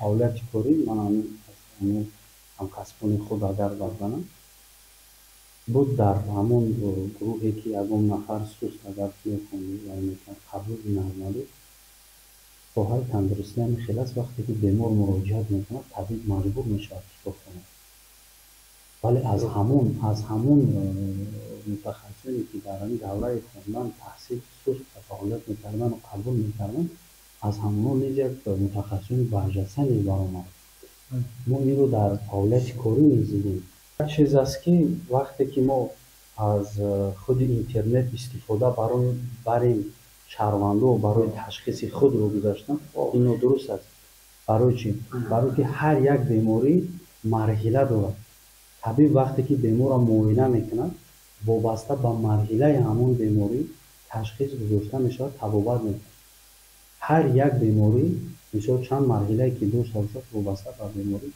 Фаъолияти корӣ ман ҳамин ҳамкасбони худ агар барзанам буд, дар ҳамон гурӯҳе ки ягон нафар суст агар мехонд, вай мекард, қабули нағмадор. Соҳаи тандурустӣ ҳамин хел аст: вақте ки бемор муроҷиат мекунад, табиб маҷбур мешавад китоб хонад. Вале аз ҳамон мутахассисоне, ки дар ҳамин давраи хондан, таҳсил суст фаъолият мекардану қабул мекарданд, аз ҳамонҳо низ як мутахассисони барҷаста низ баромад. Мо инро дар фаъолияти корӣ низ дидем. Як чиз аст, ки вақте ки мо аз худи интернет истифода барем, шаҳрвандо барои ташхиси худро гузаштан, ин нодуруст аст. Барои чӣ? Барое ки ҳар як беморӣ марҳила дорад. Табиб вақте ки беморро муоина мекунад, вобаста ба марҳилаи ҳамон беморӣ ташхис гузошта мешавад, табобат мекунад. Ҳар як беморӣ, мисол, чанд марҳилае ки дошта бошад, вобаста ба беморӣ,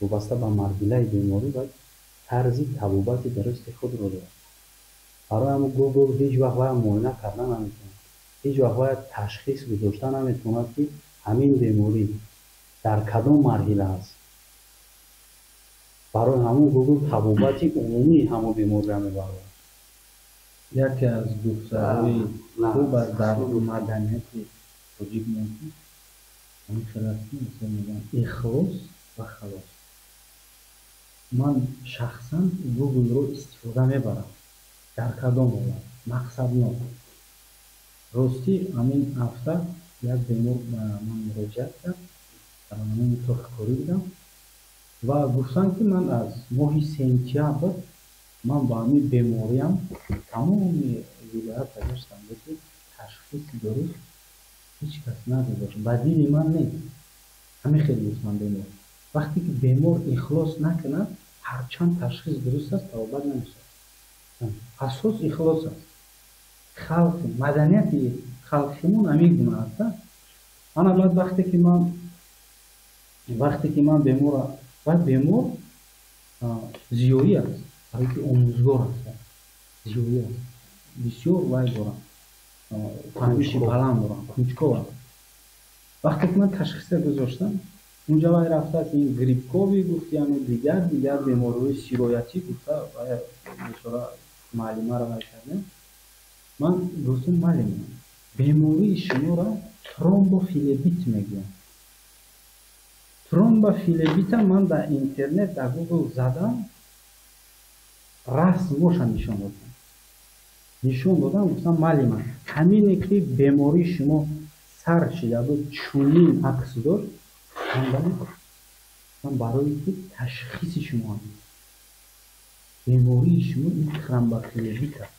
вобаста ба марҳилаи беморӣ ва тарзи табобати дурусти худро дорад. Барои ҳамон Гугл ҳеҷ вақт вая муоина карда наметавонад, ҳеҷ вақт вая ташхис гузошта наметавонад, ки ҳамин беморӣ дар кадом марҳила аст. Барои ҳамон Гугл табобати умумии ҳамон бемориро мебарорад. Яке аз гуфтаҳои хуб аст дар маданияти тоҷик ки ҳамин хел аст, ки мисол мегӯянд: ихлос ва халос. Ман шахсан Гуглро истифода мебарам. Дар кадом ҳолат? Мақсаднок. Ростӣ, ҳамин ҳафта як бемор ба ман муроҷиат кард. Дар ҳамин утоқи корӣ будам ва гуфтанд, ки ман аз моҳи сентябр ман ба ҳамин бемориам тамоми вилоятро гаштам, лекин ташхиси дуруст ҳеҷ кас надодааст, ба дили ман нест. Ҳамин хел гуфтанд бемор. Вақте ки бемор ихлос накунад, ҳарчанд ташхис дуруст аст, табобат намешавад. Асос ихлос аст. Халқи маданияти халқимон ҳамин гуна аст. Ана баъд вақте ки ман бемора, баъд бемор зиёӣ аст, барое ки омӯзгор аст, зиёӣ аст, бисёр вай дорам, фаҳмиши баланд дорам, кунҷков аст. Вақте ки ман ташхиса гузоштам, унҷа вай рафтааст, ин грибковый гуфтияну дигар дигар бемориҳои сироятӣ гуфта, вай бечора муаллимаро вай кардем. Ман гуфтам: «Муаллима, бемории шуморо тромбофлебит мегӯянд. Тромбофлебита ман дар интернет, дар Гугл задам, расмоша нишон додам». Нишон додам, гуфтам: «Муаллима, ҳамине ки бемории шумо сар шида буд, чунин акс дошт?» Гуфтам: «Барое ки ташхиси шумо ҳамин, бемории шумо ин тромбофлебит аст.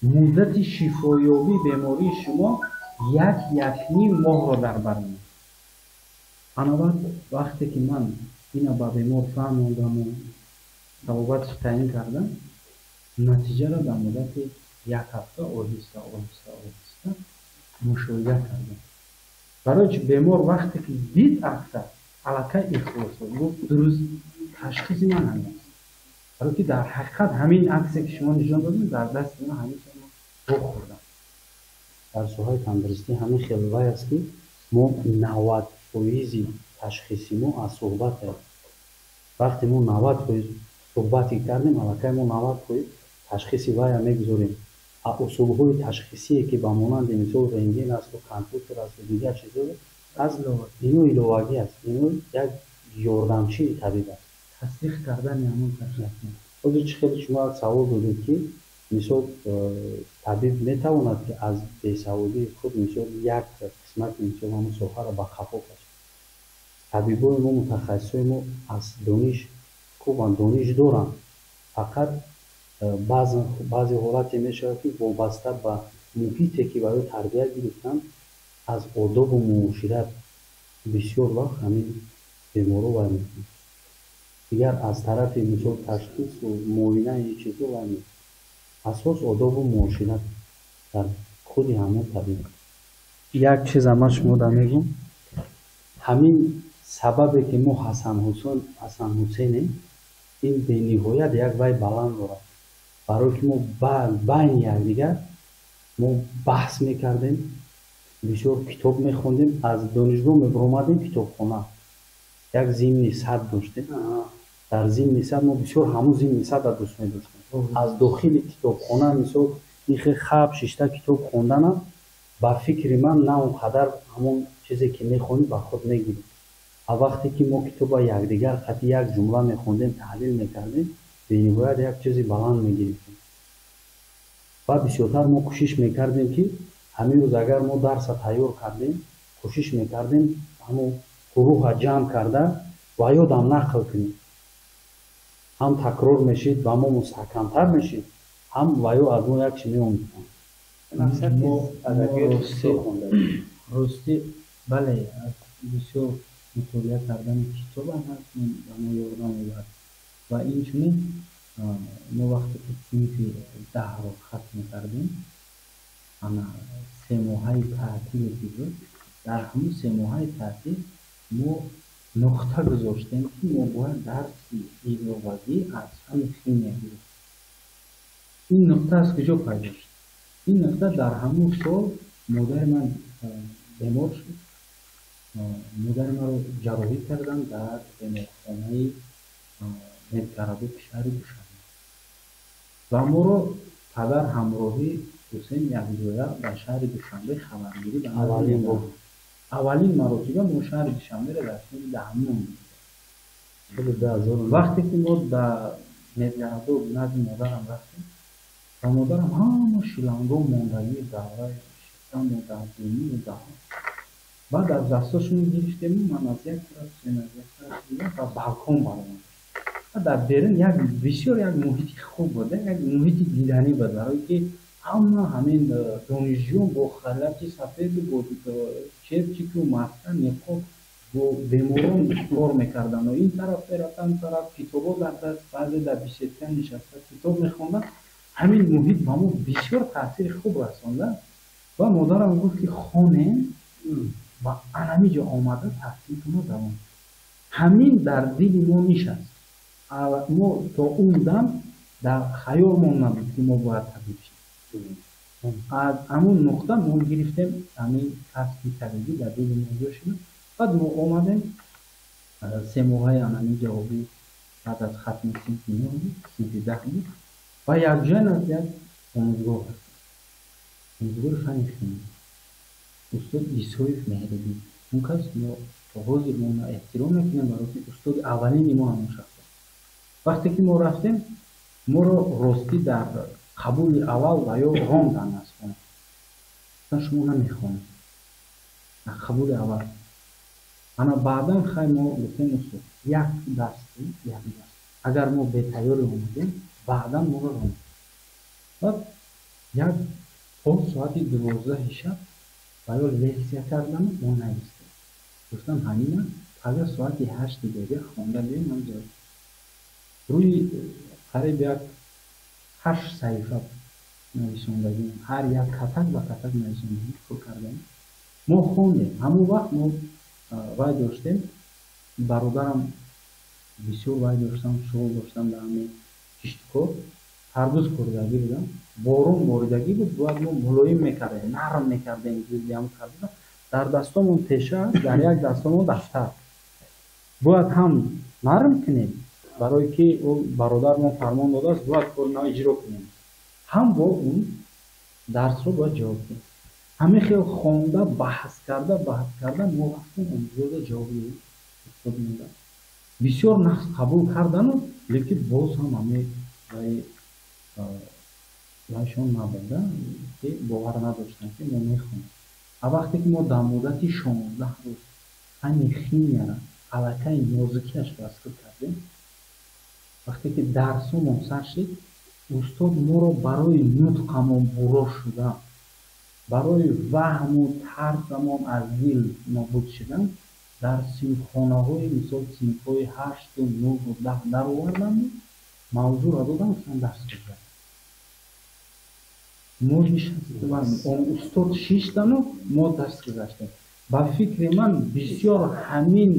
Муддати шифоёбии бемории шумо як, якним моҳро дар бар мегирад». Ана баъд вақте ки ман ина ба бемор фаҳмондаму табобаташ таъин кардам, натиҷаро дар муддати як ҳафта оҳиста, оҳиста, оҳиста мушоҳида кардам. Барои чи? Бемор вақте ки дид акса, аллакай ихлос гуфт: «Дуруст, ташхиси ман ҳамин аст, барое ки дар ҳақиқат ҳамин аксе, ки шумо нишон додем, дар дасти ман ҳамин вохӯрдам». Дар соҳаи тандурустӣ ҳамин хел вай аст, ки мо 90 фоизи ташхиси мо аз суҳбат аст. Вақте мо 90% суҳбате кардем, аллакай мо 90% ташхиси вайра мегузорем. А усулҳои ташхисие, ки ба монанди мисол рентген асту компютер асту дигар чизҳо аз ино иловагӣ аст, ино як ёрдамчии табиб аст. Тасдиқ кардани ҳамон ташхис. Ҳозир чӣ хеле шумо савол додед, ки мисол табиб метавонад, ки аз бесаводии худ мисол як қисмати мисол ҳамон соҳаро ба қафо кашад. Табибои мо, мутахассисои мо аз дониш хубанд, дониш доранд, фақат баъзе ҳолате мешавад, ки вобаста ба муҳите, ки ба ӯ тарбият гирифтанд, аз одобу муошират бисёр вақт ҳамин беморро вай мекунад. Дигар аз тарафи мисол ташхису муоинаи чизо вай мекунад. Асос одобу муошират дар худи ҳамон табиб. Як чиза ман шумода мегӯм: ҳамин сабабе, ки мо Ҳасанҳусейнем, ин бениҳоят як вай баланд дорад, барое ки мо байни якдигар мо баҳс мекардем, бисёр китоб мехондем. Аз донишгоҳ мебаромадем, китобхона. Як зимний сад доштем. Дар зимний сад мо бисёр ҳамун зимний садро дӯст медоштем. Аз дохили китобхона, мисол, ин хел хаб шишта китоб хонданам, ба фикри ман, на он қадар ҳамон чизе ки мехонӣ, ба худ мегирӣ. А вақте ки мо китоба якдигар қати як ҷумла мехондем, таҳлил мекардем, бениҳоят як чизи баланд мегирифтем. Ва бисёртар мо кӯшиш мекардем, ки ҳамин рӯз агар мо дарса тайёр кардем, кӯшиш мекардем ҳамон гурӯҳа ҷамъ карда ва ёдам нақл кунем. Ҳам такрор мешид, ба мо мустаҳкамтар мешид, ҳам ва ё аз мо як чи меомӯхтанд. Ростӣ, бале, аз бисёр мутолиа кардани китобам ҳаст, ба мо ёрдам медиҳад. Ва инчунин мо вақте ки синфи 10-ро хатм кардем, ана 3 моҳаи таътиле ки буд, дар ҳамун 3 моҳаи таътил мо нуқта гузоштем, ки мо бояд дарси иловагӣ аз фанни химия гирем. Ин нуқта аз куҷо пайдо шуд? Ин нуқта дар ҳамун сол модари ман бемор шуд. Модари маро ҷарроҳӣ карданд дар беморхонаи медгородоки шаҳри Душанбе ва моро падар ҳамроҳи Ҳусейн якҷоя ба шаҳри Душанбе хабаргирӣ. Аввалин маротиба мо шаҳри Душанберо дар соли 10-ум дидем. Вақте ки мо дар медгородок назди модарам рафтем ва модарам ҳама шиланго мондагии давраи шикаму дардинию даҳон, баъд аз дастошон гирифтему ман аз як тараф, Ҳусейн аз як тараф дигар ба балкон баромадем. Дар берун як бисёр як муҳити хуб буд, як муҳити диданӣ буд, барое ки ҳама ҳамин донишҷӯён бо халати сафеду бо чепчику маска, ниқоб бо беморон кор мекарданд. Ин тараф мерафтанд, он тараф, китобҳо дар даст, баъзе дар беседка нишаста китоб мехонданд. Ҳамин муҳит ба мо бисёр таъсири хуб расонда ва модарам гуфт, ки хонем ва анамиҷо омада таҳсилтонро давом. Ҳамин дар дили мо нишаст. Мо то он дам дар хаёлмон набуд, ки мо бояд табиб шавем. Аз ҳамун нуқта мо гирифтем, ҳамин касби табибӣ дар дили мо ҷо шуд. Баъд мо омадем, 3 моҳаи анами ҷавобӣ баъд аз хатми синфи 9 буд, синфи 10 буд ва якҷоя назди як омӯзгор ҳастем, омӯзгори фанни химия, устод Исоев Меҳриддин. Он кас мо то ҳозир мо эҳтиром мекунем, барои ки устоди аввалини мо ҳамон шахс аст. Вақте ки мо рафтем, моро ростӣ дар қабули аввал ва ё ронданд аз хона. Шумо намехонед дар қабули аввал. Ана баъдан хай мо гуфтем: устод, як дарс, як дарс, агар мо бетайёрӣ омадем, баъдан моро ронд. Баъд як то соати 12-и шаб ва ё лексия кардану мо навистем. Гуфтам: ҳамина пага соати 8-и бега хонда биём. Ман рӯи қариб як ҳашт саҳифа нависондагӣ, ҳар як катак ба катак нависондагӣ пур кардем. Мо хондем. Ҳамон вақт мо вай доштем, бародарам бисёр вай доштам, шуғл доштам дар ҳамин киштукор, тарбуз кордагӣ будам. Борон боридагӣ буд, бояд мо мулоим мекардем, нарм мекардем ҷузъи ҳамон тарбуза. Дар дастомон теша аст, дар як дастомон дафтар, бояд ҳам нарм кунем, барое ки ӯ бародармон фармон додааст, бояд кори нав иҷро кунем, ҳам бо он дарсро бояд ҷавоб диҳем. Ҳамин хел хонда, баҳс карда, баҳс карда мо рафтем омӯзгорда, ҷавоб додем. Устод монда бисёр нақс қабул кардану, лекин боз ҳам ҳамин вайшон набуда, ки бовар надоштанд, ки мо мехонем. А вақте ки мо дар муддати 16 рӯз фанни химияра аллакай нозукиашро аз худ кардем, вақте ки дарсомон сар шид, устод моро барои нутқамон буро шудан, барои ваҳму тарсамон аз дил нобуд шудан, дар синфхонаҳои, мисол, синфҳои ҳашту, нӯҳу 10 дароварданду мавзӯъро додам, гуфтам: дарс гузаред. Мо нишастем, устод шиштану мо дарс гузаштем. Ба фикри ман, бисёр ҳамин,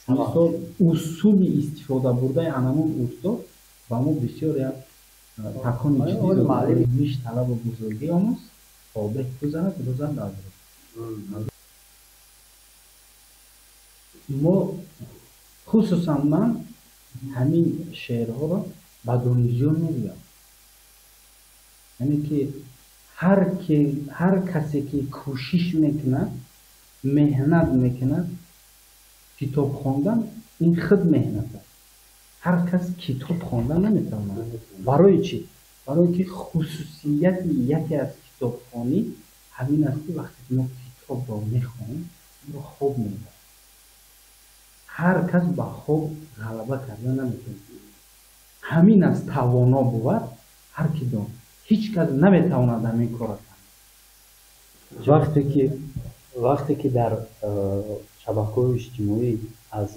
мисол, усули истифода бурдаи анамон устод ба мо бисёр як такони ҷиддӣ дод. Миш талабу бузургӣ омӯз, то беҳ гузарад рӯзат аз рӯз. Мо, хусусан ман, ҳамин шеърҳоро ба донишҷӯён мегӯям, яъне ки ҳар касе ки кӯшиш мекунад, меҳнат мекунад, китоб хондан ин худ меҳнат аст. Ҳар кас китоб хондан наметавонад. Барои чӣ? Барое ки хусусияти яке аз китобхонӣ ҳамин аст, ки вақте ки мо китобро мехонем, онро хоб мебарад. Ҳар кас ба хоб ғалаба карда наметавонад. Ҳамин аст, тавоно бувад ҳар ки дон, ҳеҷ кас наметавонад ҳамин корро кард. Вақте ки дар шабакаҳои иҷтимоӣ аз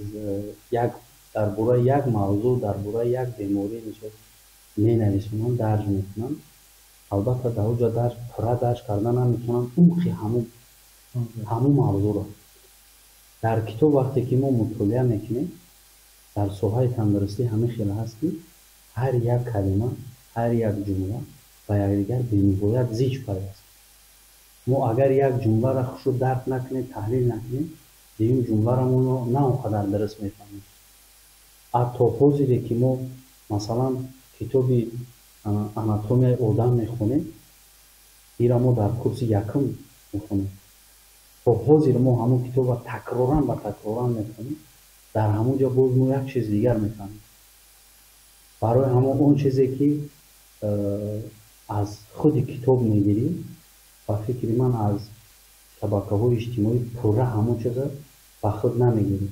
як дар бораи як мавзӯъ, дар бораи як беморӣ, мисол, менависонанд, дарҷ мекунанд, албатта, дар оҷа дарҷ пурра дарҷ карда наметавонанд умқи ҳамун мавзӯъро. Дар китоб вақте ки мо мутолиа мекунем, дар соҳаи тандурустӣ ҳамин хел ҳаст, ки ҳар як калима, ҳар як ҷумла ба якдигар бениҳоят зич пайваст. Мо агар як ҷумларо хушрӯ дарк накунем, таҳлил накунем, дуюм ҷумларо мо на он қадар дуруст мефаҳмем. То ҳозире ки мо, масалан, китоби анатомияи одам мехонем, ира мо дар курси якум мехонем, то ҳозир мо ҳамон китобро такроран ба такроран мехонем, дар ҳамон ҷо боз мо як чиз дигар мефаҳмем. Барои ҳамон он чизе ки аз худи китоб мегирӣ, ба фикри ман, аз шабакаҳои иҷтимоӣ пурра ҳамон чиза ба худ намегирӣ.